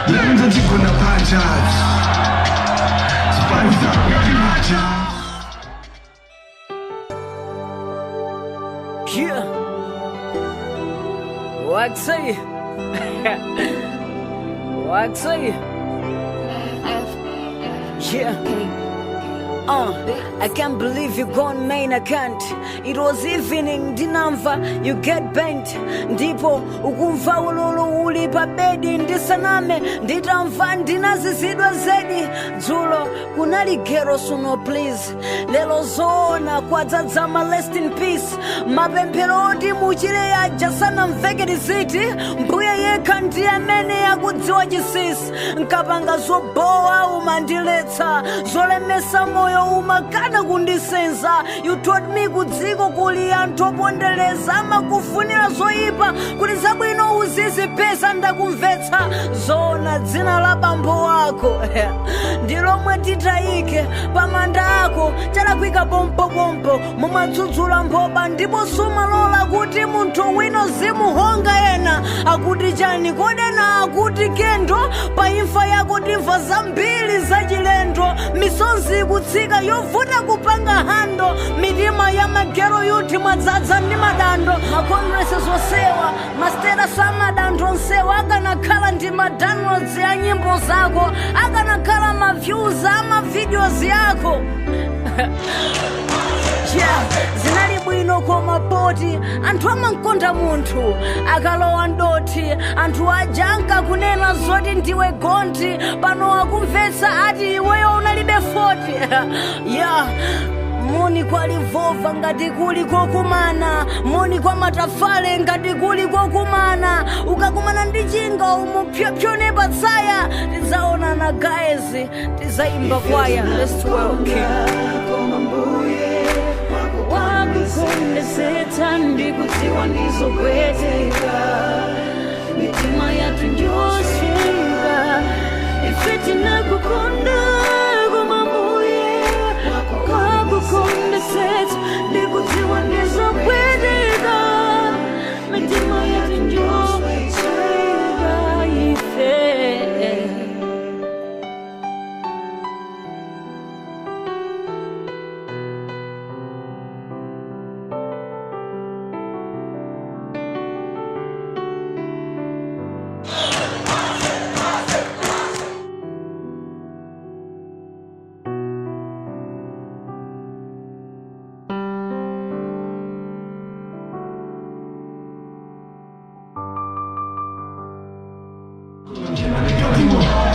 Ndikunza chigona panja. Spice. Yeah. Waxy. Waxy. Yeah. I can't believe you gone, man, I can't. It was evening, ndinamva, you get bent. Ndipo, ukumva ululu uli pa bedi, ndisaname, nditamva, ndinazizidwa zedi. Dzulo, kunali gero suno please. Lelo zoona, kwadzadzama rest in peace. Mapemphero oti muchire aja sanamveke tiziti. Mbuye yekha ndiye amene akudziwa chinsinsi. Nkapanga zobowa umandiletsa, zolemesa moyo umakana kundisenza. You told me kudziko kuli anthu opondereza, amakufunira zoyipa kuti zabwino uzizipeza. Ndakumvetsa zoona, dzina la bambo wako ndi lomwe titayike pamanda ako. Chalakwika pompopompo mumadzudzula mphoba, ndipo sumalola kuti munthu wino zimuhonga. Ena akuti chani kodena akuti kendo pa imfa yako timva zambiri zachilendo. Misonzi ikutsika yovuta kupanga handle, mitima ya magero yuti mwadzadza ndi madando. Makongreses osewa mastatus amadando onsewa akanakhala ndi madownloads ya nyimbo zako, akanakhala maviews amavideos yako. Yeah, zinali bwino koma poti anthu amankonda munthu akalowa ndoti. Anthu aja ankakunena zoti ndiwe gonti, pano akumvetsa ati iweyo unalibe 40. Yeah. Moni kwa Livova ngati kuli kokumana, moni kwa Matafale ngati kuli kokumana. Ukakumana ndi chinga umupyopyone patsaya. Tidzaonana guys, tidzayimba kwaya. Let's work. Wakukondesetsa ndikudziwa ndizopweteka, mitima yathu njosweka. Ife tinakukonda koma Mbuye wakukondesetsa, ndikudziwa ndizopweteka, mitima yathu njosweka ife.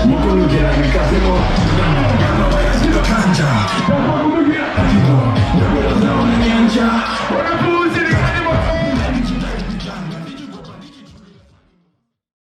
Mukulukira.